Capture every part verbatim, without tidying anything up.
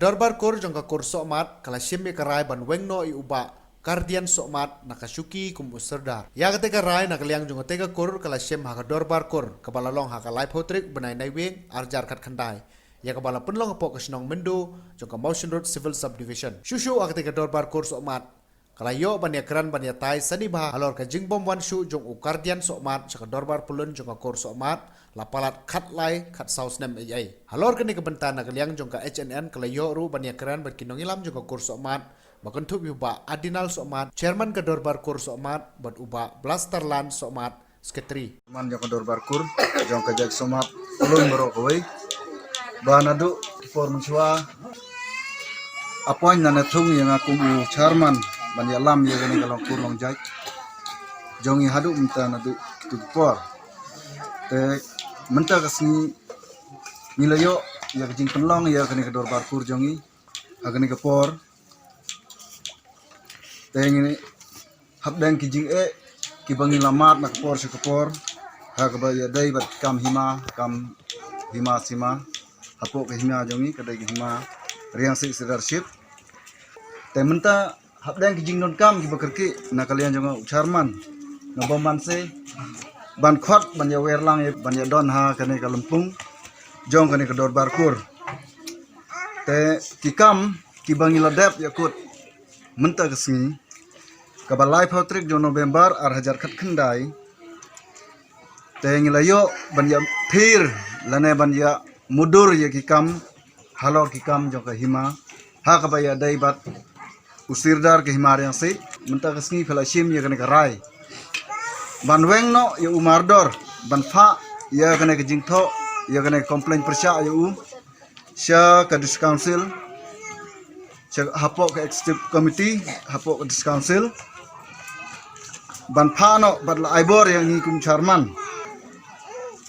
Dorbar Kur jong ka Kur Sohmat ka la shim ïa ka rai ban weng noh ïa u Bah Kardian Sohmat na ka shuki kum u Sirdar. Ïa katei ka rai na ka liang jong katei ka kur ka la shim ha ka Dorbar Kur kaba la long ha ka laiphew tarik bnai Naiwieng arhajar khatkhyndai, ïa kaba la pynlong hapoh ka shnong Myndo jong ka Mawshynrut Civil Subdivision. Shuh shuh ha katei ka Dorbar Kur Sohmat ka la ïoh ban ïakren ban ïatai sani bha halor ka jingbym wan shuh jong u Kardian Sohmat sha ka Dorbar Pyllun jong ka Kur Sohmat la palat khatlai khatsaw snem ei ei. Halor kane ka bynta na ka liang jong ka H N N ka la ïoh ruh ban ïakren bad ki nongïalam jong ka Kur Sohmat, ba kynthup ïa u Bah Adinal Sohmat, Chairman ka Dorbar Kur Sohmat, bad u Bah Blasterland Sohmat, Secretary. Man jong ka Dorbar Kur jong ka Jait Sohmat Pyllun baroh kawei, ba naduh ki por mynshuwa appoint na ne thung ïa nga kum u Chairman ban ïalam ïa kane ka long kur long jait jong ngi haduh mynta naduh kitu ki por. Te mynta ka sngi ngi la ïoh ïa ka jingpynlong ïa kane ka Dorbar Kur jong ngi ha kane ka por. Te ngi hapdeng ki jingeh kiba ngi la mad na ka por sha ka por ha kaba ïadei bad ki kam hima, kam hima sima hapoh ka hima jong ngi, ka dei ka hima Riangsiej Sirdarship. Te mynta hapdeng ki jingdonkam kiba kyrkieh na ka liang jong nga u Chairman, nga bym banse ban khot ban ïawer lang, ban ïadon ha kane ka lympung jong kane ka Dorbar Kur. Te ki kam kiba ngi la dep ïakut mynta ka sngi, kaba laiphew tarik jong November arhajar khatkhyndai, te ngi la ïoh ban ïa phir lane ban ïa mudur ïa ki kam halor ki kam jong ka hima ha kaba ïadei bad u Sirdar ka hima Riangsiej. Mynta ka sngi phi la shim ïa kane ka rai ban weng noh ïa u mardor, ban phah ïa kane ka jingthoh, ïa kane ka complaint pyrshah ïa u sha ka District Council, sha hapoh ka Executive Committee hapoh ka District Council, ban phah noh bad la ai bor ïa ngi kum Chairman.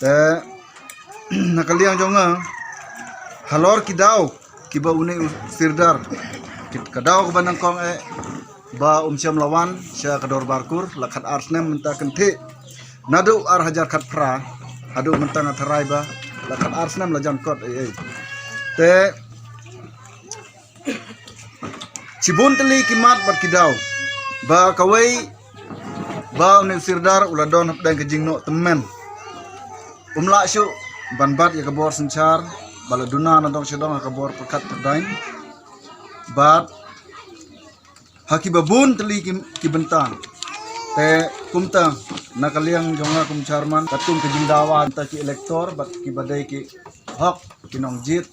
Te na ka liang jong nga, halor ki daw kiba une u Sirdar, ki, ka daw kaba nyngkong eh ba um shym la wan sha ka Dorbar Kur, la khatar snem mynta kynthih. Naduh arhajar khatphra haduh mynta nga tharai ba la khatar snem la jan kot ei ei. Te shibun tylli ki mat bad ki daw, ba kawei ba une u Sirdar u la don hapdeng ka jingnoh tymmen. Um lah shuh ban bat ïa ka bor synshar ba la duna na dong sha dong ha ka bor pyrkhat pyrdaiñ. Bad ha kiba bun tylli ki, ki bynta. Te kumta na ka liang jong nga kum Chairman, katkum ka jingdawa na ka bynta ki elector bad kiba dei ki hok, ki nongjied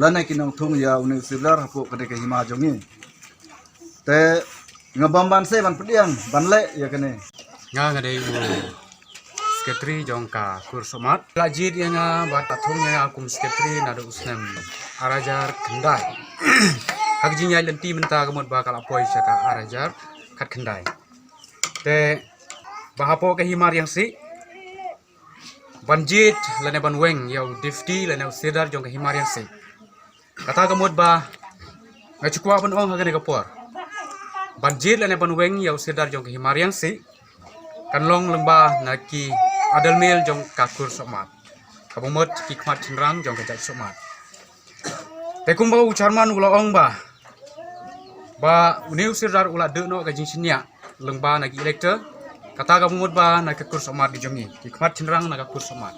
lane ki nongthung ïa une u Sirdar hapoh kane ka hima jong ngi. Te nga bym banse ban pdiang ban leh ïa kane. Nga, nga dei u Secretary jong ka Kur Sohmat. La jied ïa nga bad la thung ïa nga kum Secretary naduh u snem arhajar khyndai. Ha ka jingïaid lynti mynta ka mut ba ka la poi sha ka arhajar khatkhyndai. Te ba hapoh ka hima Riangsiej ban jied lane ban weng ïa u Deputy lane u Sirdar jong ka hima Riangsiej, kata ka mut ba nga shu kwah ban ong ha kane ka por, ban jied lane ban weng ïa u Sirdar jong ka hima Riangsiej kan long lyngba na ki adelmil jong ka Kur Sohmat, kaba mut ki khmat shynrang jong ka jait Sohmat. Te kumba u Chairman u la ong ba, ba une u Sirdar u la duh noh ka jingshaniah lyngba na ki elector, kata kaba mut ba na ka Kur Sohmat ka jong ngi, ki khmat shynrang na ka Kur Sohmat.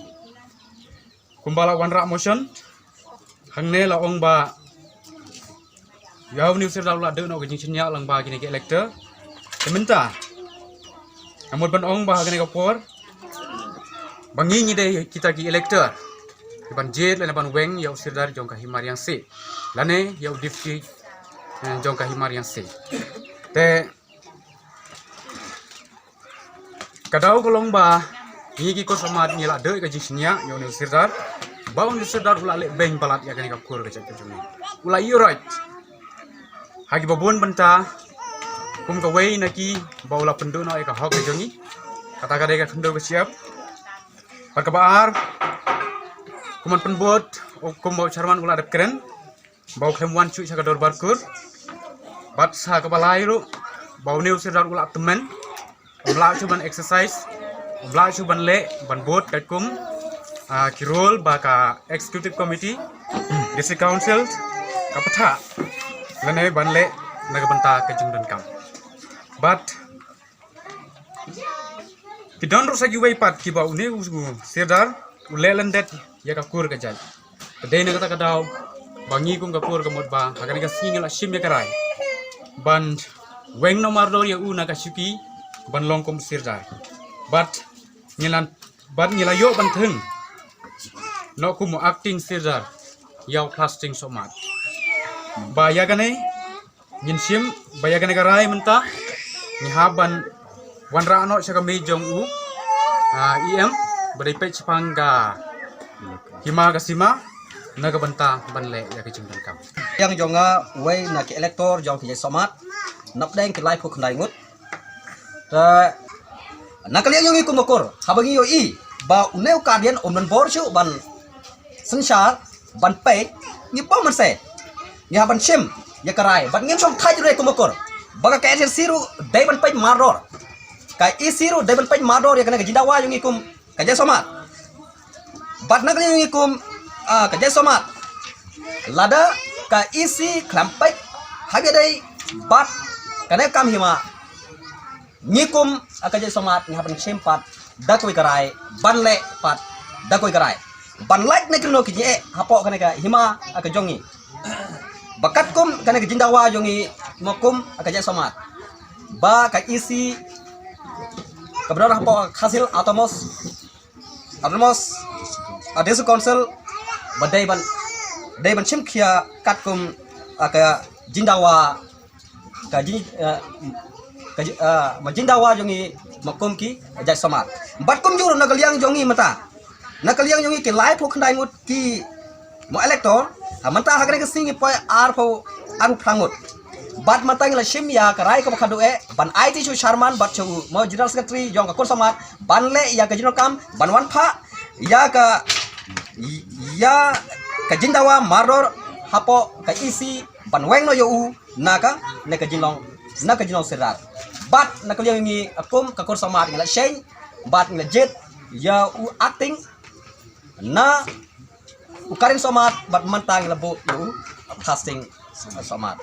Kumba la wanrah motion hangne la ong ba ïa une u Sirdar u la duh noh ka jingshaniah lyngba kine ki elector. Te mynta nga mut ban ong ba ha kane ka por ba ngi ngi dei kita ki elector kiban jied lane ban weng ïa u Sirdar jong ka hima Riangsiej lane ïa u Deputy, eh, jong ka hima Riangsiej. Te ka daw ka long ba ngi ki Kur Sohmat ngi la duh ka jingshaniah ïa une u Sirdar, ba une u Sirdar u la leh beiñ palat ïa kane ka kur ka jait ka jong ngi, u la ïuhroit ha kiba bun bynta kum kawei na ki ba u la pynduh noh ïa ka hok ka jong ngi. Kata ka dei ka khyndew ka shyiap. Bad kaba ar, kum ban pynbud, kumba u Chairman u la dep kren, ba u khlem wan shuh sha ka Dorbar Kur. Bad sa kaba lai ruh, ba une u Sirdar u la tymmen, um lah shuh ban exercise, um lah shuh ban leh ban bud katkum, ah, ki rule ba ka Executive Committee, District Council, Ka pyrthei lane ban leh na ka bynta ka jingdonkam. Bad ki don ruh sa kiwei pat kiba une u Sirdar u leh lyndet ïa ka kur ka jait. Te dei na kata ka daw ba ngi kum ka kur ka Mutba ha kane ka sngi ngi la shim ïa ka rai ban weng noh mardor ïa u na ka shuki ban long kum Sirdar. Bad ngi la, bad ngi la ïoh ban thung noh kum u acting Sirdar ïa u Plasting Sohmat. Ba ïa kane ngin shim ba ïa kane ka rai mynta ngi hap ban wanrah noh sha ka mei jong u, ah, E M ba dei peit shaphang ka hima ka sima na ka bynta ban leh ïa ka jingdonkam. Ïa jong nga uwei na ki elector jong ka jait Sohmat napdeng ki laiphew khyndai ngut. Te na ka liang jong ngi kum ka kur haba ngi ïohi ba une u Guardian um nang bor shuh ban synshar ban peit, ngi bym mynsiem. Ngi hap ban shim ïa ka rai bad ngin shong thait ruh kum ka kur ba ka KHADC ruh dei ban peit mardor, ka EC ruh dei ban peit mardor ïa kane ka jingdawa jong ngi kum ka jait Sohmat. Bad na ka liang jong ngi kum, ah, ka jait Sohmat, lada ka EC khlem peit ha kaba dei bad kane ka kam hima, ngi kum, ah, ka jait Sohmat ngi hap ban shim pat da kawei ka rai ban leh pat da kawei ka rai ban lait na kino ki jingeh hapoh kane ka hima, ah, ka jong ngi. Ba katkum kane ka jingdawa jong ngi mo kum, ah, ka jait Sohmat, ba ka EC kaba don hapoh Khasi Hills Autonomous, Autonomous, ah, District Council ba dei ban, dei ban shim khia katkum, ah, ka jingdawa, ka jing, ah, ka ji-, ah, ma jingdawa jong ngi ma kum ki jait Sohmat. Bad kumjuh ruh na ka liang jong ngi mynta, na ka liang jong ngi ki laiphew khyndai ngut ki mo elector, ha mynta ha kane ka sngi ngi poi arphew, arphew phra ngut. Bad mynta ngi la shim ïa ka rai kaba khadduh eh ban aiti sha u chairman bad sha u mo general secretary jong ka kur Sohmat ban leh ïa ka jingdonkam ban wanphah ïa ka, ïa ka jingdawa mardor hapoh ka EC ban weng noh ïa u na ka, na ka jinglong, na ka jinglong Sirdar. Bad na ka liang ngi kum ka kur Sohmat ngi la sheng bad ngi la jied ïa u acting na u Guardian Sohmat bad mynta ngi la buh ïa u Plasting Sohmat.